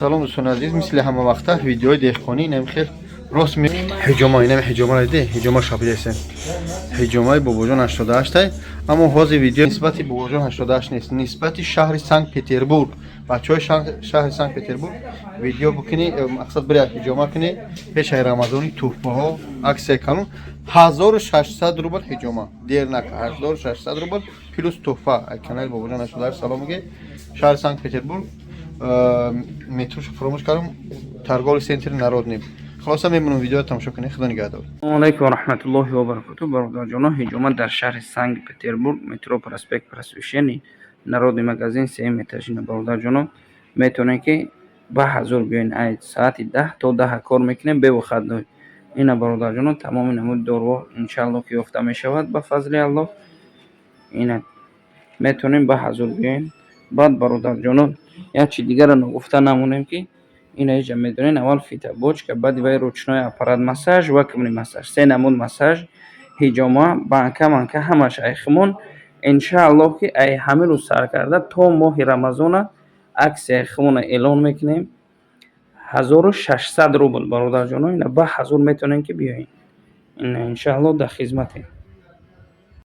Салом, дӯстони азиз. Мисли ҳама вақта видеои деҳқонӣ инам хел рост ҳиҷома, инам ҳиҷома диде, ҳиҷома шапидесем. Ҳиҷомаи бобоҷон 88-тай, аммо ҳозир видео нисбати бобоҷон 88 нест, нисбати шаҳри Санкт Петербург. Бачаҳои шаҳри Санкт Петербург, видео бикунӣ, мақсад биря ҳиҷома кунӣ пешаи Рамазони, туҳфаҳо, аксия калон, 1600 рубл ҳиҷома, дер нака, 1600 рубл плюс туҳфа. Канали бобоҷон 88 салом меге. Шаҳри Санкт Петербург, метроша фуромӯш кардам, торговый центри Народный. Хулоса, мемонам, видео тамошо кунед. Худо нигаҳдор. Салому алайкум ва раҳматуллоҳи ва баракоту. Бародарҷоно, ҳиҷома дар шаҳри Санкт Петербург, метро проспект Просвещения, Народный магазин, сеюм этажина. Бародарҷоно, метавонед, ки ба ҳазур биёен. Ай соати 10 то 10 кор мекунем, бевыходной. Ина, бародарҷоно, тамоми намуди доруҳо, иншааллоҳ, ки ёфта мешавад ба фазли Аллоҳ. Ина, метавонем ба ҳазур биёем. Баъд, бародарҷоно, як чи дигарро ногуфта намонем, ки ина иҷа медонед, аввал фитобочка, баъди вай ручной аппарат массаж, вакуумный массаж, се намуд массаж, ҳиҷома, банка манка, ҳамаш айхимон. Иншааллоҳ, ки ай ҳамин рӯз сар карда то моҳи Рамазона аксияи химона эълон мекунем, 1600 рубл. Бародарҷоно, ина ба ҳазур метавонем, ки биёем. Ина, иншааллоҳ, дар хизматем.